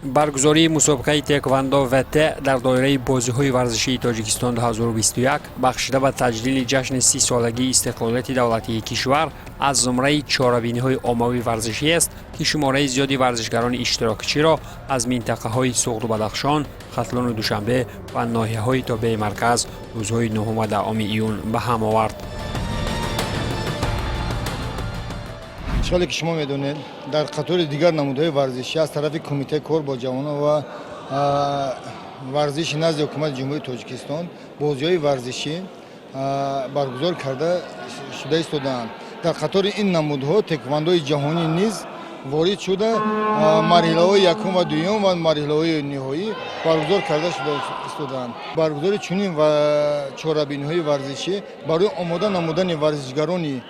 Баргузории мусобиқаи теквандо ВТ дар доираи бозиҳои варзишии Тоҷикистон 2021, бахшида ба таҷлили ҷашни 30-солагии истиқлолияти давлатии кишвар, аз зумраи чорабиниҳои оммавии варзишиест, ки шумораи зиёди варзишгарони иштирокчиро аз минтақаҳои Суғду Бадахшон, Хатлону Душанбе ва ноҳияҳои тобеи марказ рӯзҳои 9 ва 10 июн ба ҳам овард. Хеле ки шумо медонед, дар қатори дигар намудҳои варзишӣ аз тарафи Кумитаи кор бо ҷавонон ва варзиши назди Ҳукумати Ҷумҳурии Тоҷикистон бозиҳои варзишӣ баргузор карда шуда истодаанд. Дар қатори ин намудҳо теквандои ҷаҳонӣ низ ворид шуда, марҳилаҳои якум ва дуюм ва марҳилаҳои ниҳоӣ баргузор карда шуда истодаанд. Баргузори чунин чорабиниҳои варзишӣ барои омода намудани варзишгарони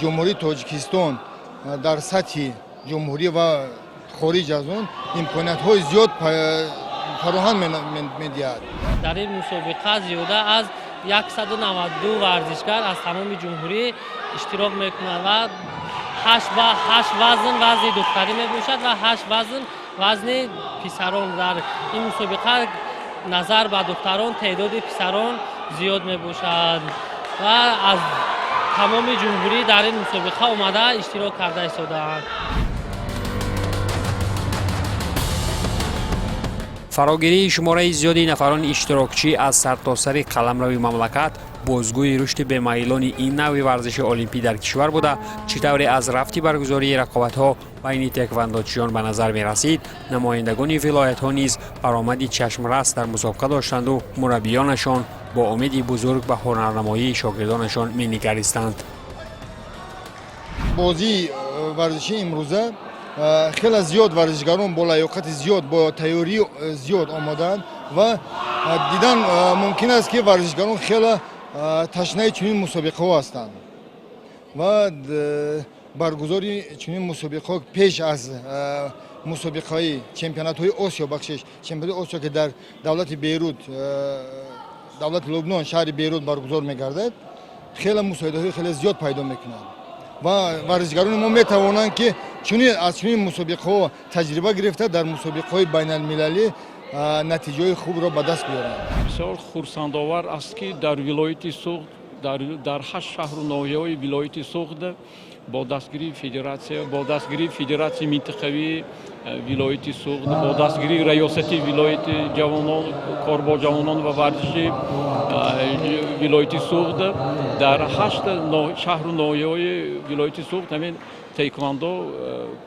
Ҷумҳурии Тоҷикистон дар сатҳи ҷумҳурӣ ва хориҷ аз он имкониятҳои зиёд фароҳам медиҳад. Дар ин мусобиқа зиёда аз 192 варзишгар аз тамоми ҷумҳурӣ иштирок мекунанд ва ҳашт вазн вазни духтарӣ мебошад ва ҳашт вазн вазни писарон. Дар ин мусобиқа назар ба духтарон теъдоди писарон зиёд мебошад ва аз тамоми ҷумҳурӣ дар ин мусобиқа омада иштирок карда истодаанд. Фарогирии шумораи зиёди нафарони иштирокчӣ аз сартосари қаламрави мамлакат бозгӯи рушди бемайлони ин навъи варзиши олимпӣ дар кишвар буда, чӣ тавре аз рафти баргузории рақобатҳо байни теквандочиён ба назар мерасид, намояндагони вилоятҳо низ баромади чашмрас дар мусобиқа доштанду мураббиёнашон бо умеди бузург ба ҳунарнамоии шогирдонашон менигаристанд. Бозии варзишии имрӯза хеле зиёд варзишгарон бо лаёқати зиёд, бо тайёрии зиёд омодаанд ва дидан мумкин аст, ки варзишгарон хеле ташнаи чунин мусобиқаҳо ҳастанд ва баргузори чунин мусобиқаҳо пеш аз мусобиқаи чемпионатҳои Осиё, бахшиш, чемпионати Осиё, ки дар давлати Бейрут, давлати Лубнон, шаҳри Бейрут баргузор мегардад, хеле мусоидаҳои хеле зиёд пайдо мекунад ва варзишгарони мо метавонанд, ки чунин аз чунин мусобиқаҳо таҷриба гирифта, дар мусобиқаҳои байналмилалӣ натиҷаҳои хубро ба даст биёранд. Бисёр хурсандовар аст, ки дар вилояти Суғд, дар ҳашт шаҳру ноҳияҳои вилояти Суғд бо дастгирии федератсия, бо дастгирии федератсияи минтақавии вилояти Суғд, бо дастгирии раёсати вилояти ҷавонон, кор бо ҷавонон ва варзиши вилояти Суғд дар ҳашт шаҳру ноҳияҳои вилояти Суғд ҳамин тейквандо,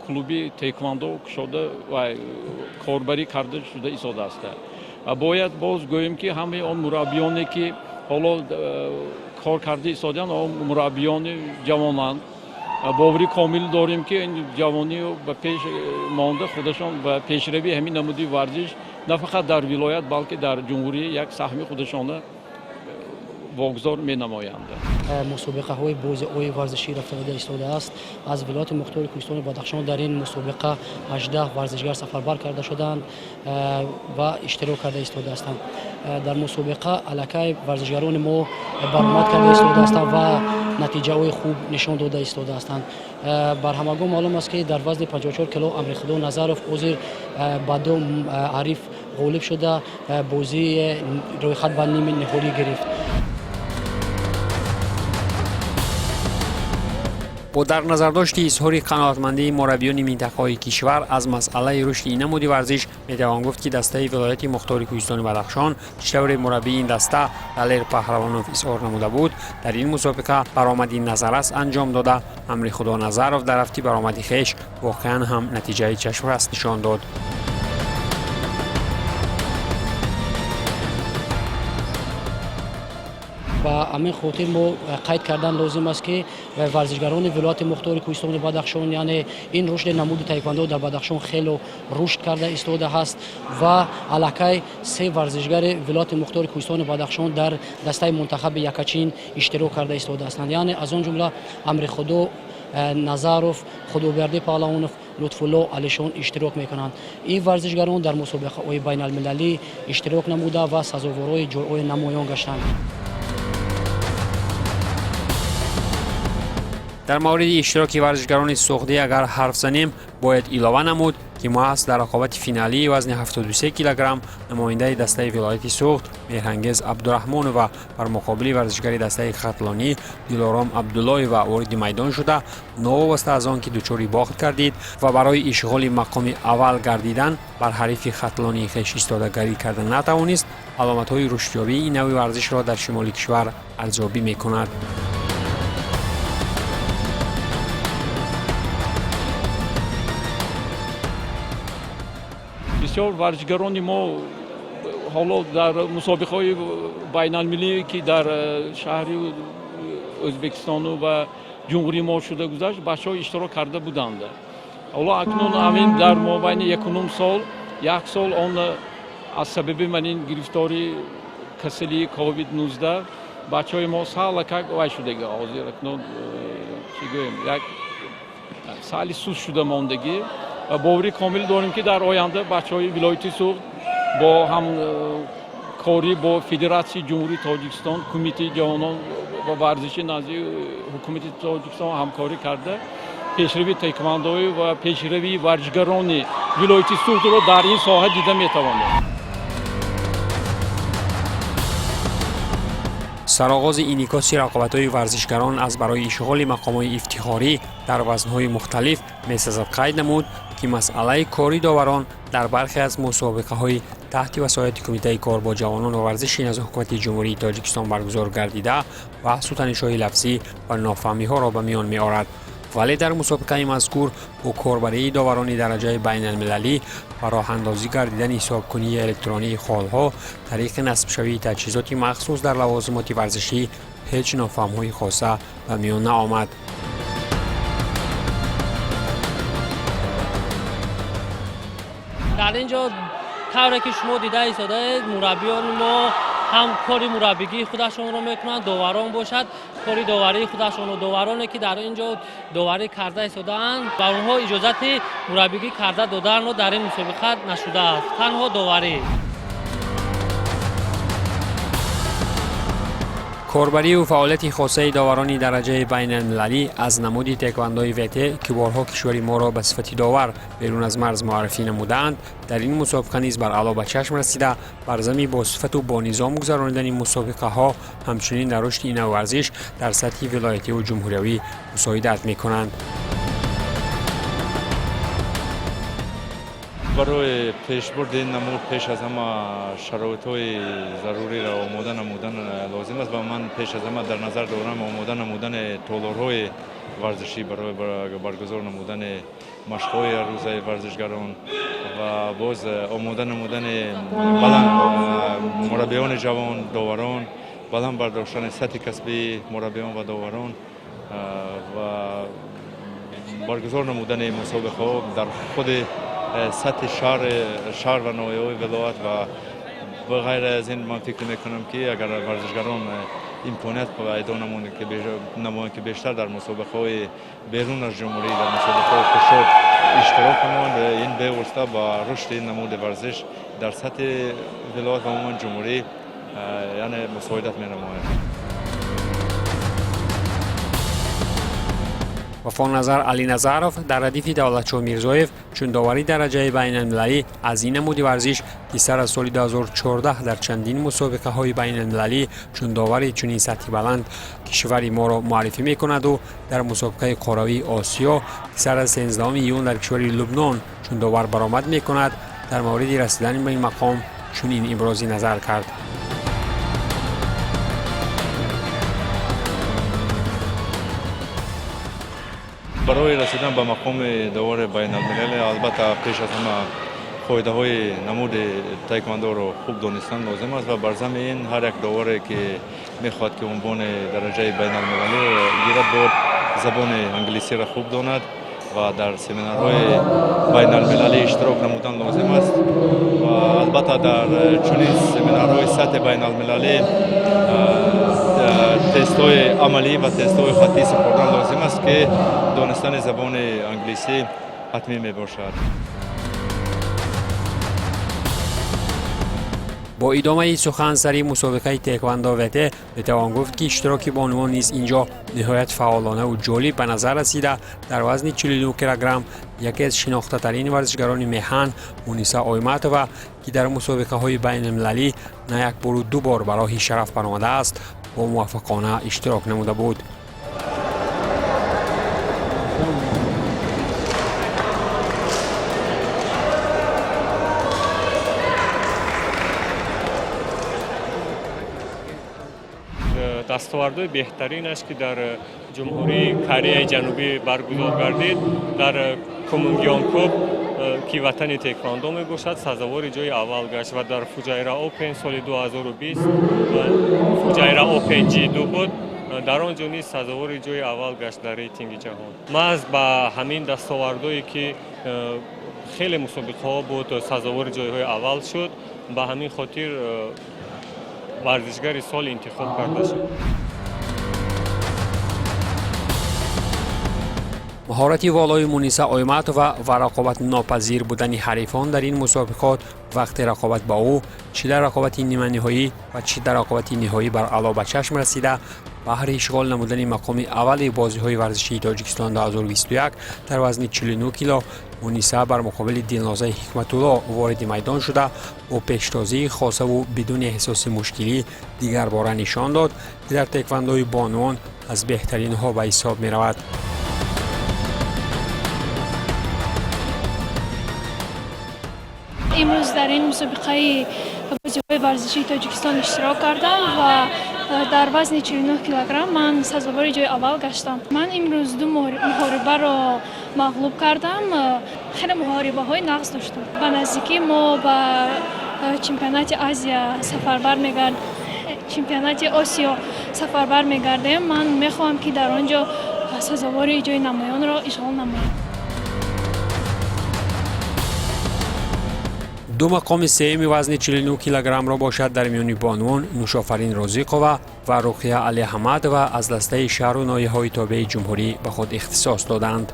клуби тейквандо кушода ва корбарӣ карда шуда истодааст. Ва бояд боз гӯем, ки ҳамаи он мураббиёне, ки ҳоло кор карда истодаанд, он мураббиёни ҷавонанд. Боварӣ комил дорем, ки ин ҷавонӣ ба пеш монда худашон ба пешравии ҳамин намуди варзиш на фақат дар вилоят, балки дар ҷумҳурӣ як саҳми худашона вогузор менамоянд. Мусобиқаҳои бозиҳои варзишӣ рафта истодааст. Аз вилояти мухтори Кӯҳистони Бадахшон дар ин мусобиқа 18 варзишгар сафарбар карда шуданд ва иштирок карда истодаастанд. Дар мусобиқа аллакай варзишгарони мо баромад карда истодаастанд ва натиҷаҳои хуб нишон дода истодаастанд. Бар ҳамагон маълум аст, ки дар вазни 54 кило Амрихудо Назаров ҳозир ба ду ҳариф ғолиб шуда, бозии рӯйхат ба ними ниҳоӣ гирифт. Бо дар назардошти изҳори қаноатмандии мураббиёни минтақаҳои кишвар аз масъалаи рушди ин намуди варзиш, метавон гуфт, ки дастаи вилояти мухтори Кӯҳистони Бадахшон, чӣ тавре мураббии ин даста Далер Паҳравонов изҳор намуда буд, дар ин мусобиқа баромади назаррас анҷом дода, Амрихудо Назаров дар рафти баромади хеш воқеан ҳам натиҷаи чашмрас нишон дод. Ба ҳамин хотир мо қайд кардан лозим аст, ки варзишгарони вилояти мухтори Кӯҳистони Бадахшон, яъне ин рушди намуди таеквондо дар Бадахшон хело рушд карда истода ҳаст ва аллакай се варзишгари вилояти мухтори Кӯҳистони Бадахшон дар дастаи мунтахаби якачин иштирок карда истодаастанд, яъне аз он ҷумла Амрихудо Назаров, Худобердӣ Паҳлавонов, Лутфулло Алишон иштирок мекунанд. Ин варзишгарон дар мусобиқаҳои байналмилалӣ иштирок намуда ва сазоворҳои ҷойҳои намоён гаштанд. Дар мавриди иштироки варзишгарони суғдӣ агар ҳарф занем, бояд илова намуд, ки маҳз дар рақобати финалии вазни 73 килограмм намояндаи дастаи вилояти Суғд Меҳрангез Абдураҳмонова бар муқобили варзишгари дастаи Хатлонӣ Дилором Абдуллоева вориди майдон шуда, новобаста аз он ки дучори бохт гардид ва барои ишғоли мақоми аввал гардидан бар ҳарифи хатлонии хеш истодагарӣ карда натавонист, аломатҳои рушдёбии ин нави варзишро дар шимоли кишвар арзёбӣ мекунад. Бисёр варзишгарони мо ҳоло дар мусобиқаҳои байналмилалӣ, ки дар шаҳри Ӯзбекистону ва ҷумҳурии мо шуда гузашт, бачаҳо иштирок карда буданд. Ҳоло акнун ҳамин дар мобайни якунум сол, як сол он аз сабаби ман ин гирифтори касалии ковид 19 бачаҳои мо салакак вай шудагӣ, ҳозир акнун чӣ гӯем, як сали суст шуда мондагӣ. Ва боварӣ комил дорем, ки дар оянда бачаҳои вилояти Суғд бо ҳамкорӣ бо Федератсияи Ҷумҳурии Тоҷикистон, Кумитаи ҷавонон ва варзиши назди Ҳукумати Тоҷикистон ҳамкорӣ карда, пешравии таэквондоӣ ва пешравии варзишгарони вилояти Суғдро дар ин соҳа дида метавонем. Сароғози инъикоси рақобатҳои варзишгарон аз барои ишғоли мақомҳои ифтихорӣ дар вазнҳои мухталиф месазад қайд намуд, ки масъалаи кори доварон дар бархе аз мусобиқаҳои таҳти васояти Кумитаи кор бо ҷавонон ва варзиши назди Ҳукумати Ҷумҳурии Тоҷикистон баргузор гардида, баҳсу танишҳои лафзӣ ва нофаҳмиҳоро ба миён меорад. Вале дар мусобиқаи мазкур бо корбарии доварони дараҷаи байналмилалӣ ва роҳандозӣ гардидани ҳисобкунии электронии холҳо тариқи насбшавии таҷҳизоти махсус дар лавозимоти варзишӣ ҳеҷ нофаҳмҳои хоса ба миён наомад. Дар ин ҷо, тавре ки шумо дида истодаед, мураббиёни мо ҳам кори мураббигии худашонро мекунанд, доварон бошад, кори доварии худашонро. Довароне ки дар ин ҷо доварӣ карда истодаанд, ба онҳо иҷозати мураббигӣ карда доданро дар ин мусобиқа нашудааст, танҳо доварӣ. Корбариву фаъолияти хосаи доварони дараҷаи байналмилалӣ аз намуди теквандои ВТ, ки борҳо кишвари моро ба сифати довар берун аз марз муаррифӣ намудаанд, дар ин мусобиқа низ баръало ба чашм расида, бар зами бо сифату бо низом гузаронидани мусобиқаҳо, ҳамчунин дар рушди ин нав варзиш дар сатҳи вилоятиву ҷумҳуриявӣ мусоидат мекунанд. Барои пешбурди ин намуд пеш аз ҳама шароитҳои заруриро омода намудан лозим аст ва ман пеш аз ҳама дар назар дорам омода намудани толорҳои варзишӣ барои баргузор намудани машқҳои рӯзаи варзишгарон ва боз омода намудани баланд мураббиёни ҷавон, доварон, баланд бардоштани сатҳи касбии мураббиён ва доварон ва баргузор намудани мусобиқаҳо дар худи сатҳи шаҳр ва ноҳияҳои вилоят. Ва ба ғайр аз ин, ман фикр мекунам, ки агар варзишгарон имконият пайдо намоянд, ки бештар дар мусобиқаҳои берун аз ҷумҳурӣ, дар мусобиқаҳои хушод иштирок кунанд, ин бевосита ба рушди ин намуди варзиш дар сатҳи вилоят ва умуман ҷумҳурӣ, яъне мусоидат менамояд. Вафоназар Алиназаров дар радифи Давлатшоҳ Мирзоев чун довари дараҷаи байналмилалӣ аз ин намуди варзиш, ки сар аз соли 2014 дар чандин мусобиқаҳои байналмилалӣ чун довари чунин сатҳи баланд кишвари моро муаррифӣ мекунаду дар мусобиқаи қорравии Осиё, ки сар аз 13 июн дар кишвари Лубнон чун довар баромад мекунад, дар мавриди расидан ба ин мақом чунин ибрози назар кард. Барои расидан ба мақоми довари байналмилалӣ, албатта, пеш аз ҳама қоидаҳои намуди таэквондоро хуб донистан лозим аст ва бар зами ин ҳар як доваре, ки мехоҳад, ки унвони дараҷаи байналмилалиро гирад, бояд забони англисиро хуб донад ва дар семинарҳои байналмилалӣ иштирок намудан лозим аст. Ва албатта, дар чунин семинарҳои сатҳи байналмилалӣ тестҳои амалӣ ва тестҳои хаттӣ супордан лозим аст, ки донистани забони англисӣ ҳатмӣ мебошад. Бо идомаи сухан сари мусобиқаи теквандо ВТ метавон гуфт, ки иштироки бонувон низ инҷо ниҳоят фаъолонаву ҷолиб ба назар расида, дар вазни 49 килограмм яке аз шинохтатарин варзишгарони меҳан Муниса Ойматова, ки дар мусобиқаҳои байналмилалӣ на як бору ду бор ба роҳи шараф баромадааст, бо муваффақона иштирок намуда буд. Дастовардҳои беҳтаринаш, ки дар Ҷумҳурии Кореяи Ҷанубӣ баргузор гардид, дар Кумунгёнкуб, ки ватани теквандо мебошад, сазовори ҷои аввал гашт ва дар Фуҷайра Опен соли 2020, Фуҷайра Опен Ҷи ду буд, дар он ҷо низ сазовори ҷои аввал гашт дар рейтинги ҷаҳон. Маҳз ба ҳамин дастовардое, ки хеле мусобиқаҳо буд, сазовори ҷойҳои аввал шуд, ба ҳамин хотир варзишгари сол интихоб карда шуд. Маҳорати волои Муниса Ойматова ва рақобатнопазир будани ҳарифон дар ин мусобиқот вақти рақобат ба ӯ чӣ дар рақобати ниманиҳоӣ ва чӣ дар рақобати ниҳоӣ баръало ба чашм расида, баҳри ишғол намудани мақоми аввали бозиҳои варзишии Тоҷикистон 2021 дар вазни 49 кило Муниса бар муқобили Дилнозаи Ҳикматулло вориди майдон шуда, бо пештозии хосаву бидуни эҳсоси мушкилӣ дигарбора нишон дод, ки дар теквандои бонувон аз беҳтаринҳо ба ҳисоб меравад. Имрӯз дар ин мусобиқаи бозиҳои варзишии Тоҷикистон иштирок кардам ва дар вазни 49 килограмм ман сазовори ҷои аввал гаштам. Ман имрӯз ду муҳорибаро мағлуб кардам, хеле муҳорибаҳои нағз доштам. Ба наздикӣ мо ба чемпионати Азия сафарбар мегардем, чемпионати Осиё сафарбар мегардем. Ман мехоҳам, ки дар он ҷо сазовори ҷои намоёнро ишғол намоям. Ду мақоми сеюми вазни 49 килограммро бошад дар миёни бонувон Нушофарин Розиқова ва Руқия Алиаҳмадова аз дастаи шаҳру ноҳияҳои тобеи ҷумҳурӣ ба худ ихтисос доданд.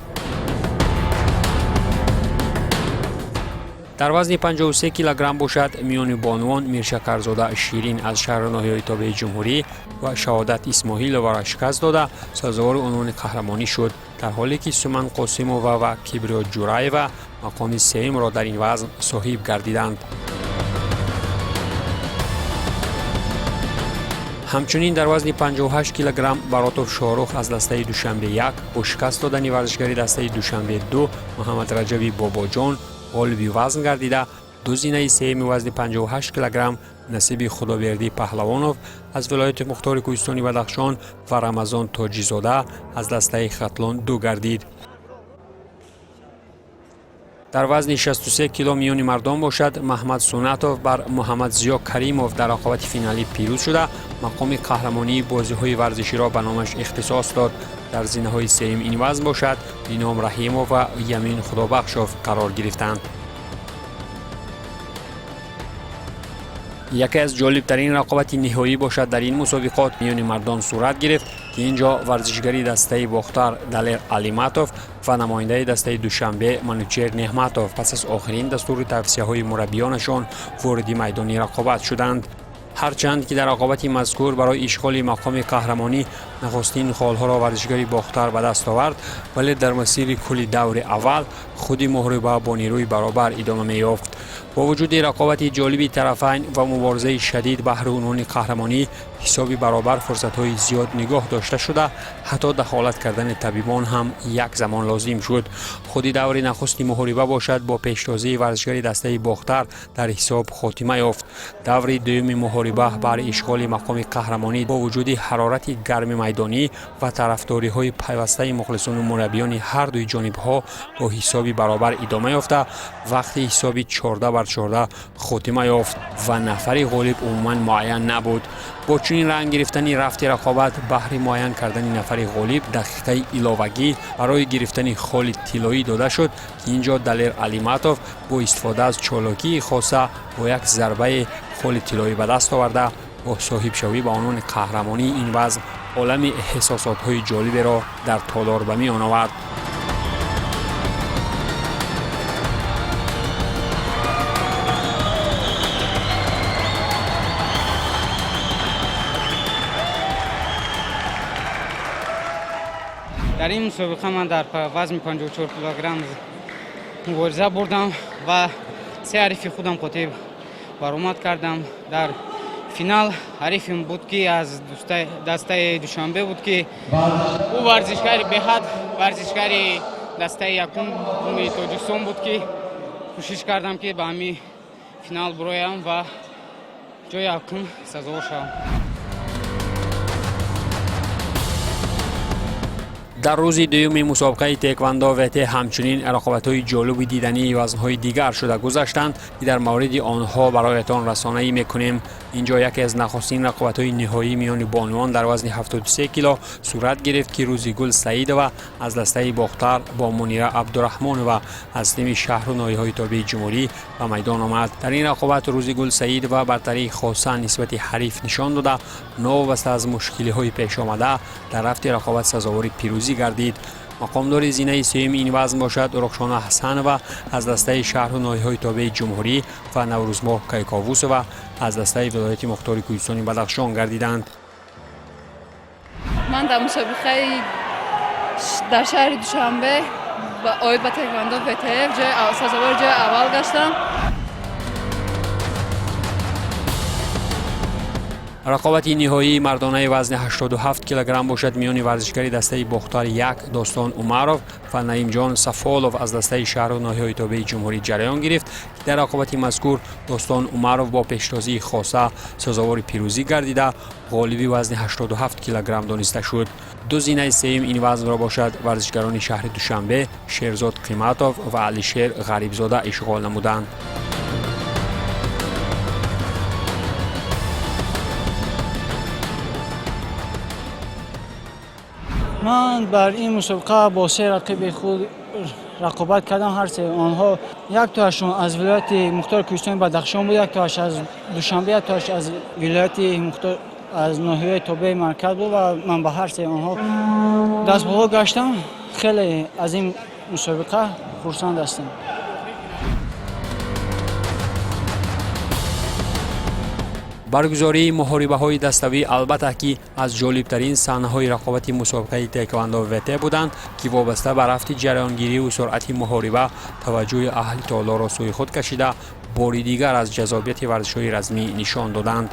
Дар вазни 53 килограмм бошад миёни бонувон Миршакарзода Ширин аз шаҳру ноҳияҳои тобеи ҷумҳурӣ ва Шаҳодат Исмоиловаро шикаст дода, сазовори унвони қаҳрамонӣ шуд, дар ҳоле ки Суман Қосимова ва Кибриё Ҷураева мақоми сеюмро дар ин вазн соҳиб гардиданд. Ҳамчунин дар вазни 58 килограмм Баротов Шоҳрух аз дастаи Душанбе 1 бо шикаст додани варзишгари дастаи Душанбе 2 Муҳаммад Раҷаби Бобоҷон ғолиби вазн гардида, ду зинаи сеюми вазни 58 килограмм насиби Худовердӣ Паҳлавонов аз вилояти мухтори кӯҳистони Бадахшон ва Рамазон Тоҷизода аз дастаи Хатлон 2 гардид. Дар вазни 63 кило миёни мардон бошад Маҳмад Сунатов бар Муҳаммад Зиё Каримов дар рақобати финалӣ пирӯз шуда, мақоми қаҳрамонии бозиҳои варзиширо ба номаш ихтисос дод. Дар зинаҳои сеюм ин вазн бошад Ином Раҳимов ва Ямин Худобахшов қарор гирифтанд. Яке аз ҷолибтарин рақобати ниҳоӣ бошад дар ин мусобиқот миёни мардон сурат гирифт, ки ин ҷо варзишгари дастаи Бохтар Далер Алиматов ва намояндаи дастаи Душанбе Манучер Неҳматов пас аз охирин дастури тавсияҳои мураббиёнашон вориди майдони рақобат шуданд. Ҳарчанд ки дар рақобати мазкур барои ишғоли мақоми қаҳрамонӣ нахустин холҳоро варзишгари Бохтар ба даст овард, вале дар масири кулли даври аввал худи муҳориба бо нерӯи баробар идома меёфт. Бо вуҷуди рақобати ҷолиби тарафайн ва муборизаи шадид баҳри унвони қаҳрамонӣ, ҳисоби баробар фурсатҳои зиёд нигоҳ дошта шуда, ҳатто дахолат кардани табибон ҳам як замон лозим шуд. Худи даври нахусти муҳориба бошад бо пештозии варзишгари дастаи Бохтар дар ҳисоб хотима ёфт. Даври дуюми муҳориба баҳри ишғоли мақоми қаҳрамонӣ бо вуҷуди ҳарорати гарми майдонӣ ва тарафдориҳои пайвастаи мухлисону мураббиёни ҳар дуи ҷонибҳо бо ҳисоби баробар идома ёфта, вақти ҳисоби 14 бар 14 хотима ёфт ва нафари ғолиб умуман муайян набуд. Бо чунин ранг гирифтани рафти рақобат, баҳри муайян кардани нафари ғолиб дақиқаи иловагӣ барои гирифтани холи тиллоӣ дода шуд, ки ин ҷо Далер Алиматов бо истифода аз чолокии хоса бо як зарбаи холи тиллоӣ ба даст оварда, бо соҳибшавӣ ба унвони қаҳрамонии ин вазн олами эҳсосотҳои ҷолиберо дар толор ба миён овард. Дар ин мусобиқа ман дар вазни 54 килограмм мубориза бурдам ва се ҳарифи худам қотиб баромад кардам. Дар финал ҳарифим буд, ки аз дастаи Душанбе буд, ки ӯ варзишгари беҳад, варзишгари дастаи якуми Тоҷикистон буд, ки кӯшиш кардам, ки ба ҳамин финал бироям ва ҷои якум сазовор шавам. Дар рӯзи дуюми мусобиқаи теквандо ВТ ҳамчунин рақобатҳои ҷолиби дидании вазнҳои дигар шуда гузаштанд, ки дар мавриди онҳо бароятон расонаӣ мекунем. Инҷо яке аз нахустин рақобатҳои ниҳоӣ миёни бонувон дар вазни 73 кило сурат гирифт, ки Рӯзигул Саидова аз дастаи Бохтар бо Мунира Абдураҳмонова аз тими шаҳру ноҳияҳои тобеи ҷумҳурӣ ба майдон омад. Дар ин рақобат Рӯзигул Саидова бартарии хоса нисбати ҳариф нишон дода, новобаста аз мушкилиҳои пешомада дар рафти рақобат сазовори пирӯзӣ гардид. Мақомдори зинаи сеюми ин вазн бошад Рухшона Ҳасанова аз дастаи шаҳру ноҳияҳои тобеи ҷумҳурӣ ва Наврӯзмоҳ Кайковусова аз дастаи вилояти мухтори Кӯҳистони Бадахшон гардиданд. Ман дар мусобиқаи дар шаҳри Душанбе оид ба тэквондо ВТФ сазовори ҷои аввал гаштам. Рақобати ниҳоии мардонаи вазни 87 килограмм бошад миёни варзишгари дастаи Бохтар як Достон Умаров ва Наимҷон Сафолов аз дастаи шаҳру ноҳияҳои тобеи ҷумҳурӣ ҷараён гирифт, ки дар рақобати мазкур Достон Умаров бо пештозии хоса сазовори пирӯзӣ гардида, ғолиби вазни 87 килограмм дониста шуд. Ду зинаи сеюм ин вазнро бошад варзишгарони шаҳри Душанбе Шерзод Қиматов ва Алишер Ғарибзода ишғол намуданд. Ман бар ин мусобиқа бо се рақиби худ рақобат кардам. Ҳар се онҳо, яктоашон аз вилояти мухтори Кӯҳистони Бадахшон буд, яктоаш аз Душанбе, яктоаш аз вилояти мухтор, аз ноҳияи тобеи марказ буд ва ман ба ҳар се онҳо дастболо гаштам. Хеле аз ин мусобиқа хурсанд ҳастам. Баргузории муҳорибаҳои даставӣ албатта ки аз ҷолибтарин саҳнаҳои рақобати мусобиқаи тэквандо ВТ буданд, ки вобаста ба рафти ҷараёнгириву суръати муҳориба таваҷҷӯҳи аҳли толорро сӯи худ кашида, бори дигар аз ҷазобияти варзишҳои размӣ нишон доданд.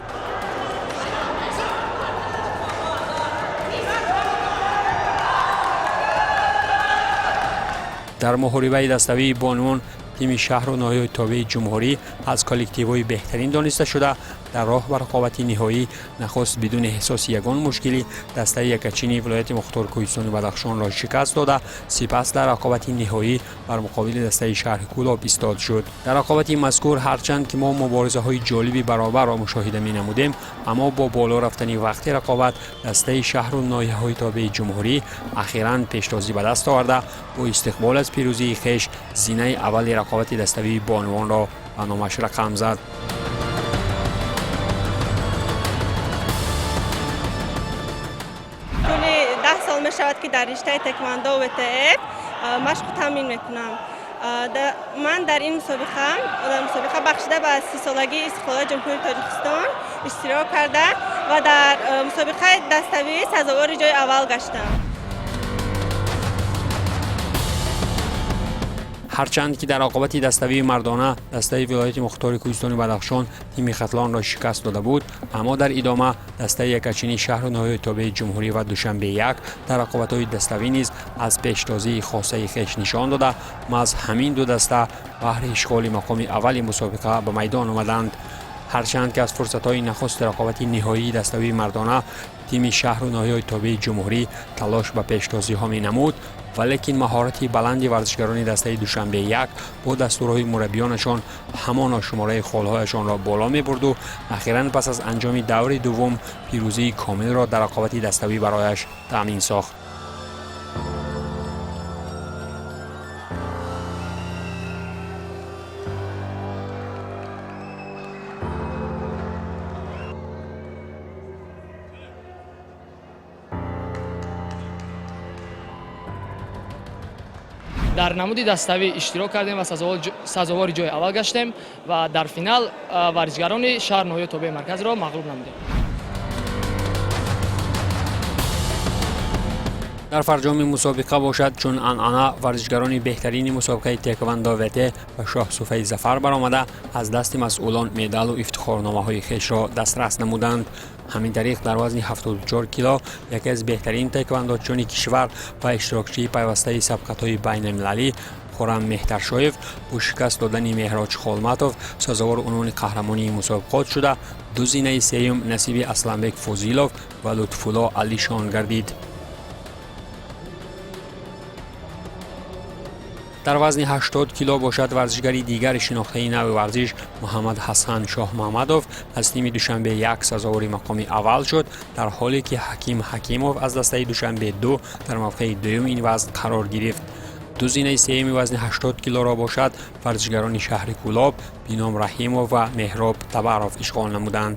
Дар муҳорибаи даставии бонувон тими шаҳру ноҳияҳои тобеи ҷумҳурӣ аз коллективҳои беҳтарин дониста шуда, дар роҳ ба рақобати ниҳоӣ нахуст бидуни эҳсоси ягон мушкилӣ дастаи якачини вилояти мухтори Кӯҳистони Бадахшонро шикаст дода, сипас дар рақобати ниҳоӣ бар муқобили дастаи шаҳри Кӯлоб истод шуд. Дар рақобати мазкур ҳарчанд ки мо муборизаҳои ҷолиби баробарро мушоҳида менамудем, аммо бо боло рафтани вақти рақобат дастаи шаҳру ноҳияҳои тобеи ҷумҳурӣ ахиран пештозӣ ба даст оварда, бо истиқбол аз пирӯзии хеш зинаи аввали рақобати даставии бонувонро ба номаш рақам зад. Тӯли 10 сол мешавад, ки дар риштаи тэквондо ВТФ машқу тамрин мекунам. Ман дар ин мусобиқа бахшида ба 30-солагии истиқлолияти Ҷумҳурии Тоҷикистон иштирок карда ва дар мусобиқаи даставӣ сазовори ҷои аввал гаштам. Ҳарчанд ки дар рақобати даставии мардона дастаи вилояти мухтори Кӯҳистони Бадахшон тими Хатлонро шикаст дода буд, аммо дар идома дастаи якачини шаҳру ноҳияи тобеи ҷумҳурӣ ва Душанбе як дар рақобатҳои даставӣ низ аз пештозии хосаи хеш нишон дода, маҳз ҳамин ду даста баҳри ишғоли мақоми аввали мусобиқа ба майдон омаданд. Ҳарчанд ки аз фурсатҳои нахусти рақобати ниҳоии даставии мардона тими шаҳру ноҳияҳои тобеи ҷумҳурӣ талош ба пештозиҳо менамуд, валекин маҳорати баланди варзишгарони дастаи Душанбе як бо дастурҳои мураббиёнашон ҳамоно шумораи холҳояшонро боло мебурду ахиран пас аз анҷоми даври дуввум пирӯзии комилро дар рақобати даставӣ барояш таъмин сохт. Дар намуди даставӣ иштирок кардем ва сазовори ҷои аввал гаштем ва дар финал варзишгарони шаҳр ноҳияи тобеи марказро мағлуб намудем. Дар фарҷоми мусобиқа бошад, чун анъана, варзишгарони беҳтарини мусобиқаи теквандо ВТ ба шоҳсуфаи зафар баромада, аз дасти масъулон медалу ифтихорномаҳои хешро дастрас намуданд. Ҳамин тариқ, дар вазни 74 кило яке аз беҳтарин теквандочиёни кишвар ва иштирокчии пайвастаи сабқатҳои байналмилалӣ Хуррам Меҳтаршоев бо шикаст додани Меҳроҷ Холматов сазовори унвони қаҳрамонии мусобиқот шуда, ду зинаи сеюм насиби Асланбек Фозилов ва Лутфулло Алишон гардид. Дар вазни 80 кило бошад, варзишгари дигари шинохтаи нави варзиш Муҳаммад Ҳасан Шоҳмаҳмадов аз тими Душанбе 1 сазовори мақоми аввал шуд, дар ҳоле ки Ҳаким Ҳакимов аз дастаи Душанбе 2 дар мавқеи дуюми ин вазн қарор гирифт. Ду зинаи сеюми вазни 80 килоро бошад, варзишгарони шаҳри Кӯлоб Бином Раҳимов ва Меҳроб Табаров ишғол намуданд.